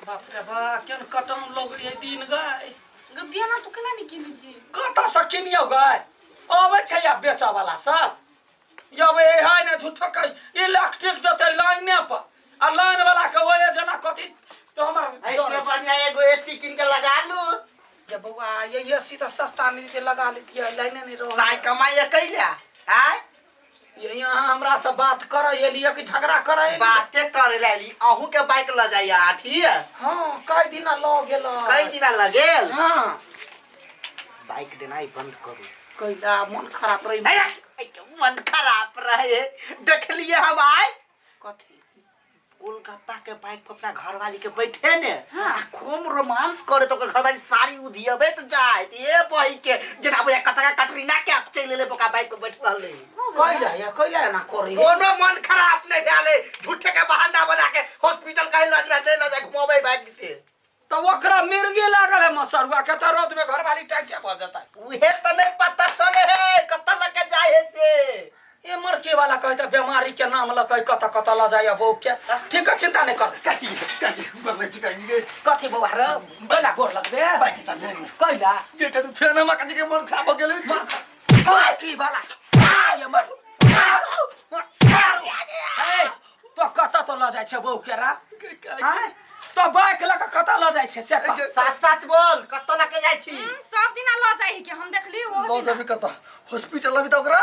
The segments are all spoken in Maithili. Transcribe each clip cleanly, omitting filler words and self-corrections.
बाप रे बा केन कटन लगलियै दिन गाय। ग बियाना तू केना नहीं किनै छी? कतऽ से किनियौ गाय? अबै छै आ बेचऽ वाला सब यौ ए है ने झूठो के इलेक्ट्रिक देतै लाइने पर आ लाइन वाला के ओए जेना कथी तो हमर ऐसे बढ़िया एगो एसी किन के लगा लू। ये बौआ ये एसी तऽ सस्ता मिल जे लगा लेतियै, लाइने नहीं रहो। साय कमाई कैला आय? ये यहाँ हमरा से बात करे एलियै कि झगड़ा करे एलियै? बाते करे ला एली, अहूँ के बाइक ल जाइए आठी। हाँ, कई दिना ल गेल। कई दिना लगेल? हाँ। बाइक देनाइ बंद करू। कैला मन खराब रही? अरे, मन खराब रहे देखलिए हम आय। कथी? गोलगप्पा के बाइक पर अपना घरवाली के बैठे ने आ खूब रोमांस करे तो ओकर घरवाली साड़ी उधियबे तो जाए ए बही के जेना बुझाय कतका कटरीना के आप चलि एलै ओकरा बाइक पर बैठ रहलै। कैला या कैला एना करे? कोनो मन खराब नहीं भेलै, झूठे के बहाना बना के हॉस्पिटल कहीं लऽ जाय ले लऽ जाय घुमाबै बाइक से। तो ओकरा मिर्गी लागल है मसरुआ के, तो रौद में घरवाली टाइटे भ जेतै। उहे तो नहीं पता चले है कतऽ लऽ के जाय है से। ए मरके वाला कहते बीमारी के नाम लऽ के कतऽ कतऽ लऽ जाय बहू के। ठीक है, चिंता नहीं कर। काकी काकी गोर लगै छी काकी गे। कथी बौआ रे, कैला गोर लगबे? बाइक के चाबी दे। कैला? गे काकी, फेर हमरा काकी के मन खराब भ गेलै। मन खराब की वाला? आ, ये मर। ए, तो कतऽ तो लऽ जाइ छै बहू के रा? आँय? तो बाइक लऽ कऽ कतऽ लऽ जाइ छै से कह। सच सच बोल कतऽ लऽ के जाइ छी? सब दिना लऽ जाइ है के हम देखली ओहो लऽ दिना। जेबै कतऽ? हॉस्पिटल अभी तऽ ओकरा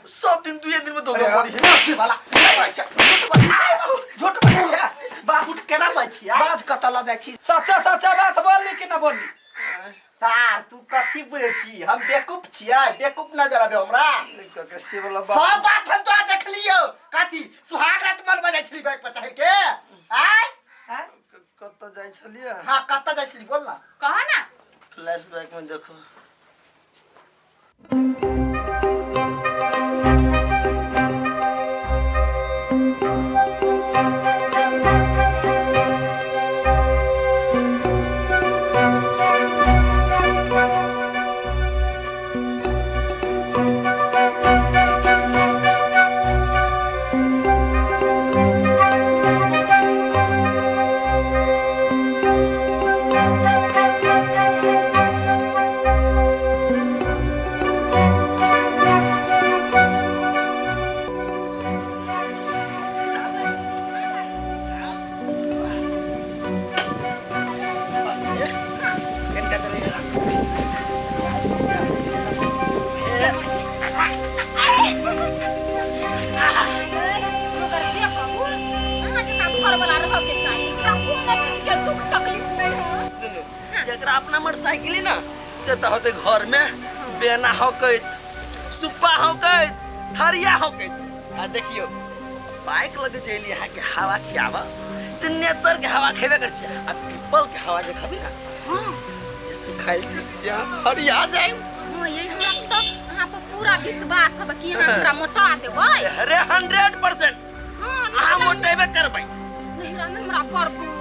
सब दिन दुए दिन में दौड़ऽ पड़ी छै। की वाला? झूठ बोलै छै, झूठ बोलै छै। बाज केना बाज छी, आँय? बाज कतऽ लऽ जाइ छी? सच्चा सच्चा बात बोलली कि ना बोलली? सार तू कथी बुझै छी, हम बेवकूफ छियै? बेवकूफ नजर आबे हमरा? काका से वाला बात सब बात हम तोरा देखलियौ। कथी सुहाग रात मनबै जाइ छली बाइक पर चढ़ के? आँय? आँय? कतऽ जाइ छलियै? हाँ, कतऽ जाइ छली बोल ना। कह ना। फ्लैशबैक में देखो। मगर जे कहू, अहाँ जकाँ घरवला रहऽके चाही। हमरा कोनो चीजके दुख तकलीफ नहि हो। सुनू, जकरा अपना मोटरसाइकिल ना से तऽ होतै घर में बेना हौकैत, सुप्पा हौकैत, थरिया हौकैत। आ देखियौ बाइक लगे जे एलियै अहाँके हवा खियाबऽ तऽ नेचर के हवा खेबे करै छियै आ पीपल के हवा जे खबी ना जे सुखायल छै से अहाँ हरिया जाय। हाँ, ये हमरा तऽ अहाँ पर पूरा विश्वास है कि अहाँ हमरा मोटा देबै। अरे 100%। हाँ, अहाँ मोटेबे करबै। नैहरा में हमरा बड़ दुख,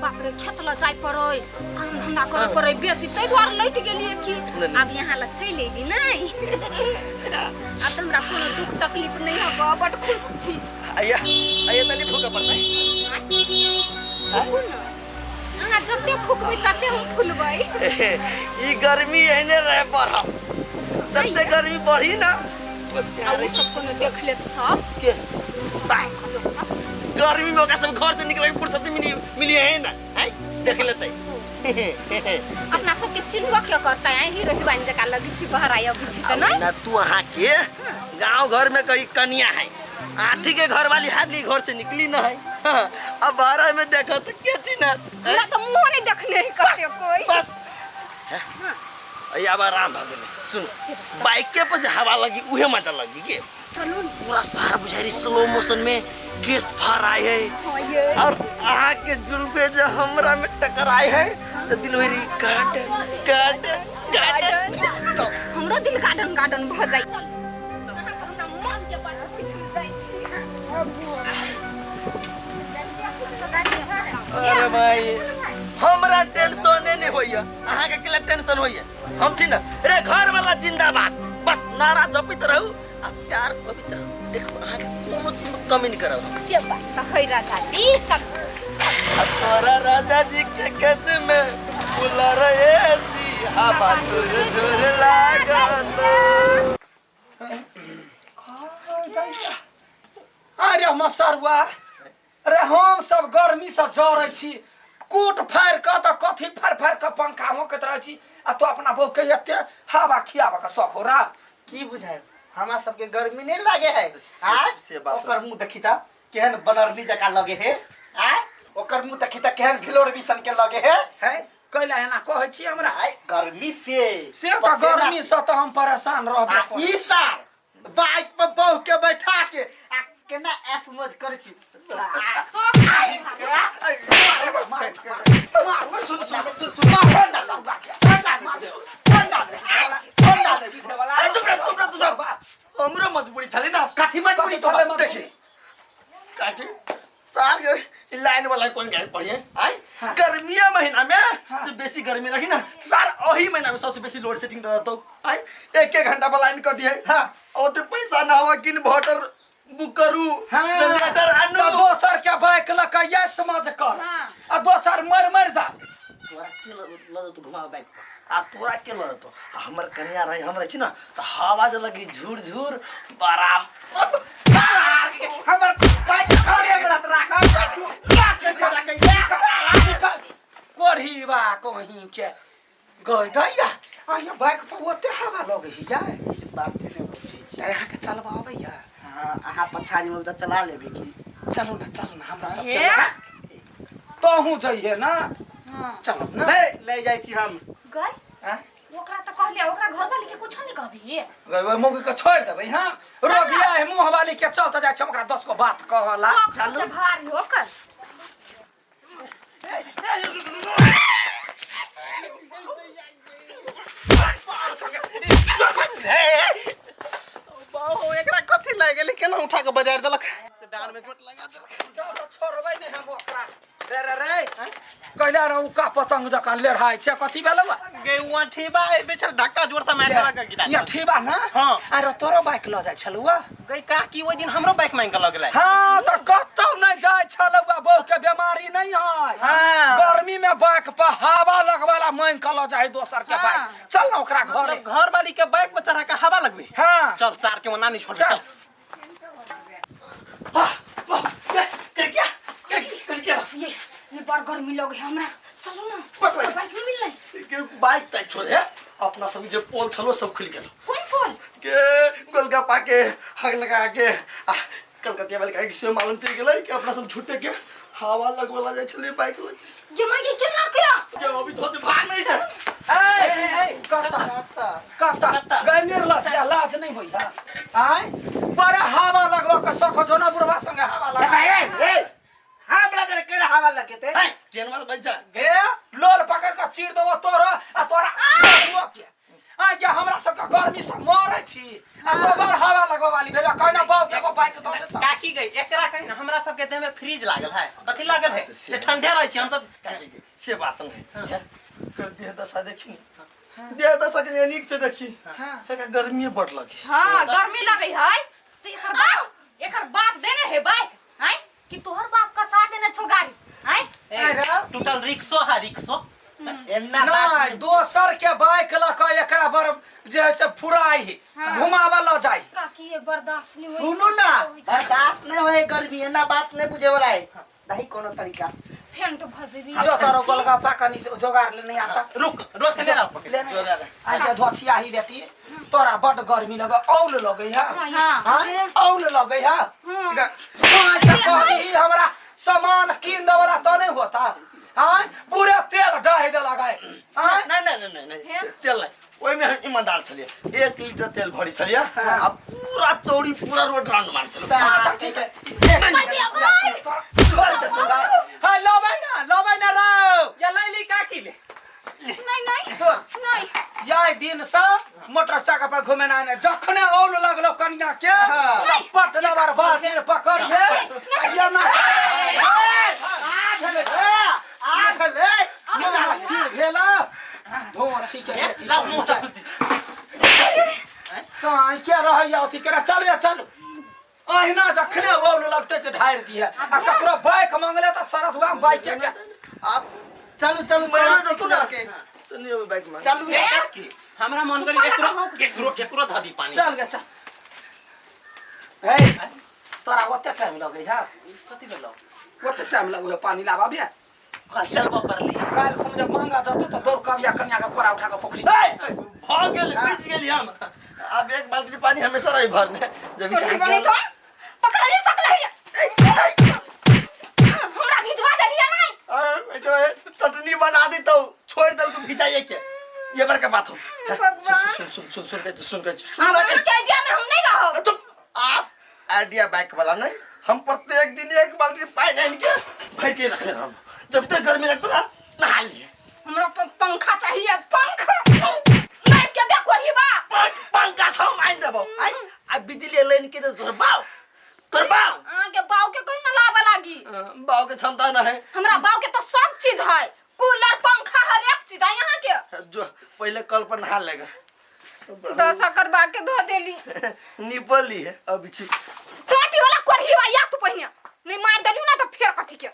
बाप रे, खेत लऽ जाय पड़ै, काम धंधा करे पड़ै बेसी, ताहि दुआरे लौट गेलियै कि नहीं। आब यहाँ लग चलि एली। नहि, आब तऽ हमरा कोनो दुख तकलीफ नहि हब, बड खुश छी। आइया आइया तनी फूकऽ पड़तै। फूकू ने, अहाँ जते फूकबै तते हम फुलबै। ई गर्मी एहने रहे बढ़ल, जते गर्मी बढ़ी ना ओते आ ओ सब कोनो देख लेत तब के गर्मी में ओकरा सब घर से निकले के फुर्सत मिली मिली है ना, हैं देख लेतै। अपना सबके चिन्हबो के करतै? हीरो हिरोइन जकाँ लगै छी, बहराइ अबै छी तऽ नहि ना तू अहाँ के गांव घर में कहीं कनिया है, आठी के घर वाली हाली घर से निकली ना है। हाँ, अब बारह में देखो तो के चिन्हत? हमरा तऽ मुँहो नहि देखने है कते कोई। बस अय अब आराम भऽ गेलै। सुन, बाइके पर जे हवा लगी उहे मजा लगी के। चलू ने। पूरा सार बुझारी स्लो मोशन में केस फहराए है। हाँ, ये। और अहाँ के जुल्फे जे हमरा में टकराए है तो दिल होई रही गार्डन गार्डन गार्डन। चल। हमरो दिल गार्डन गार्डन भऽ जाइ। चल, अहाँके हमरा मन के बात बुझि जाइ छी। अरे भाई, हमरा टेंशने नहीं होइया, अहाँ के अकेला टेंशन होइया। हम छी ना रे घर वाला जिंदाबाद, बस नारा जपित रहू आ प्यार पवित्र रहू। देखो अहाँ के कोनो चीज में कमी नहीं करब हम। से बात तऽ है राजा जी। चल। आ तोरा राजा जी के कैसे में कूलर एसी हवा झुर झुर लागत। अरे मसरुआ अरे हम सब गर्मी से जरै छी कोट फाड़ि कऽ तऽ कथी फाड़ि फाड़ि कऽ पंखा होकैत रहै छी आ तो अपना बहू के एते हवा खियाबऽ के शौक हो रहा। की बुझाय हमरा सबके गर्मी नहीं लागे है? से बात ओकर मुंह देखी त केहन बनरनी जका लगे है। आ ओकर मुंह देखी त केहन भिलोर बिसन के लगे है। है कैला एना कहै छी हमरा? आय गर्मी से से तऽ गर्मी से तऽ हम परेशान रहबे करै ई साल बाइक पर बहू के बैठा के आ केना ऐश मौज करै छी। सुन सुन सुन सुन चुप रह चुप रह तू सब। हमरो मजबूरी छलै ना। कथी मजबूरी छलै? देखी काकी साल के लाइन वाला कोन गाड़ी पढ़िए आय गर्मिया महीना में जो बेसी गर्मी लगी ना सार ओही महीना में सबसे बेसी लोड सेटिंग दे दतो आय एक एक घंटा पर लाइन कटी है। हां ओते पैसा ना हुआ कि इन्वर्टर बुक करू जनरेटर आनू तो दोसर के बाइक ल के ये समझ कर आ दोसर मर मर जा। तोरा के ल जतो घुमाओ बाइक पर आ तोरा के ल जतो हमर कन्या रही हम रही छी ना त हवा जे लगी झूर झूर बराम हमर बाइक घरे में रात राख कोढ़ी बा कहीं के गई दैया आ बाइक पर ओते हवा लगे हिया बात नहीं पूछै छी। यहाँ के चलबा अबैया? हां अहाँ पछाड़ी में त चला लेबे की। चलू ना चलू ना हमरा सब के तोहू जइहे ना। हां चलब ना। बे ले जाइ छी हम। गई ओकरा त कहलिए ओकरा घर वाली के कुछो नहीं कहबी। गई ओइ मौगी के छोड़ देबै। हां रोगिया है मुंह वाली के चलते जाइ छै ओकरा 10 गो बात कहला। चलू भारी होकर बाहो एकरा कथी लागि गेलै केना उठा के बजार देलक डाँड़ में चोट लगा देलक। चल त छोड़बै नै हम ओकरा। रे रे रे कैला रे उका पतंग जकाँ लेढ़ाइ छै कथी भेलौ? गे उहाँ ठीबा ए बेचारा धक्का जोर से मारि देलक गिरा। या ठीबा ना? हां। अरे तोरो बाइक ल जाइ छलौआ? गई का की ओइ दिन हमरो बाइक मांगि के ल गेलै। हां त कतौ नै जाइ छलौआ बहू के बीमारी नै है। हां। गर्मी में बाइक पर हवा लगवाला मांगि के ल जाइ दोसर के बाइक। चल ना ओकरा घरे। घर वाली के बाइक पर चढ़ा के हवा लगबे। हां चल सार के ओना नहीं छोड़ चल। वाह वाह कर क्या कर क्या ये बड़ गर्मी लगे हमरा। चलो ना बाइक में मिल नहीं के बाइक तक छोड़ है अपना सब जे पोल छलो सब खुल गेल। कोन पोल? के गोलगप्पा के हग लगा के कलकतिया वाले के से मालूम चल गेलै कि अपना सब झूठे के हवा लगवाला जाइ छलै बाइक लगे। ये मांगे केना किया? के अभी धोते भाग नहीं से। ए ए कता कता गई निर्लज या लाज नहीं होई। हां आय बड़ा हवा लगवा के सख जो ना बुढ़वा संगे हवा लगा। ए ए हमरा जरे केना हवा लगेते? ए केनवा बच्चा ए लोल पकड़ के चीर देबो तोरा आ तोरा बुआ के आ या हमरा सब के गर्मी से मरै छी आ तो बड़ हवा लगवा वाली भेल कहना बाऊ के एगो बाइक दऽ देता। काकी गई एकरा कहि ना हमरा सब के देह में फ्रिज लागल है। कथी लागल है? से ठंडे रहै छी हम सब। काकी से बात नहीं है देह दशा देखी देह दशा के नीक से देखी एकरा गर्मी बड़ लगी। हां गर्मी लगै है त एकर बाप देने है बाइक हैं कि तोहर बाप का साथ देने छो गाड़ी हैं? ए टूटल रिक्शो है रिक्शो एना बात नहीं दोसर के बाइक ल के एकरा बर जे है से फुराई घुमावा ल जाई। काकी ये बर्दाश्त नहीं होई। सुनू ना बर्दाश्त नहीं होए गर्मी एना बात नहीं बुझे वाला है नहीं कोनो तरीका। फेंट भजबी जो तारो गोलगप्पा कनी से जोगाड़ ले नहीं आता। रुक रुक ले आओ ले नहीं आ के धोछिया ही बेटी तोरा बड गर्मी लगे औल लगे है। हां औल लगे है। कहली हमरा सामान कीन देवला तो नहीं होता। हां पूरा तेल डाहि दे लगाए। हां नहीं नहीं नहीं नहीं तेल नहीं ओइ में हम ईमानदार छलिए 1 लीटर तेल भरी छलिए आ पूरा चौड़ी पूरा रोड राउंड मार छलिए। अच्छा ठीक है हां लबै ना लबै ना राव या लैली काकी ले। नहीं नहीं सुन नहीं याय दिन से मोटरसाइकिल पर घूमे ना जखने औल लगलो कन्या के पट लबर बाल्टी पकड़ के या ना आ भेलै आ भेलै स्थिर भेला धोछी के बेटी लाओ मुंह से साई के रहैया अथी केना चल या चल। अहिना जखने औल लगते के ढारि दिए आ ककरो बाइक मांगले त शरद हुआ बाइक के आप चलू चलू मरो सड़क जतू ना के। तो नहीं बाइक में चलू की हमरा मन करी एकरो एकरो एकरो ध दी पानी चल गे चल ए तोरा ओते टाइम लगे है कथी भेलौ ओते टाइम लगे है पानी लाबा बे कल चलबो परली काल्हि खुन जब मांगा जतौ तऽ दौड़ कबिया कन्या के कोरा उठा के पोखरी ए, भ गेल बच गेली हम अब एक बाल्टी पानी हमेशा रही भरने जब कोठी बनी तो पकड़ नहीं सकले है हमरा भिजवा देलिए नहीं अरे, चटनी बना दी तो छोड़ दल को भिजाइए के ये बार का बात हो भगवान। सुन सुन सुन सुन के सुन के सुन अब के के आइडिया में हम नहीं रहो तो आप आइडिया बाइक वाला नहीं हम प्रत्येक दिन एक बाल्टी पानी आन के भर के रखले रहब जब तक गर्मी लगता ना नहा लिए हमरा पंखा चाहिए पंखा नहीं के दे कोठी बा पंखा था हम आइन देबो आई आ बिजली लाइन के तोर बाव तोर बाव अहाँ के बाऊ के कोई न लाबे लागी बाव के क्षमता न है हमरा बाऊ के तो सब चीज है कूलर पंखा हर एक चीज है यहाँ के जो पहले कल पर नहा लेगा दस कर बा के धो देली निपली है अभी छी टोटी वाला कोठी बा या तू पहिने नहीं मार देली ना तो फेर कथी के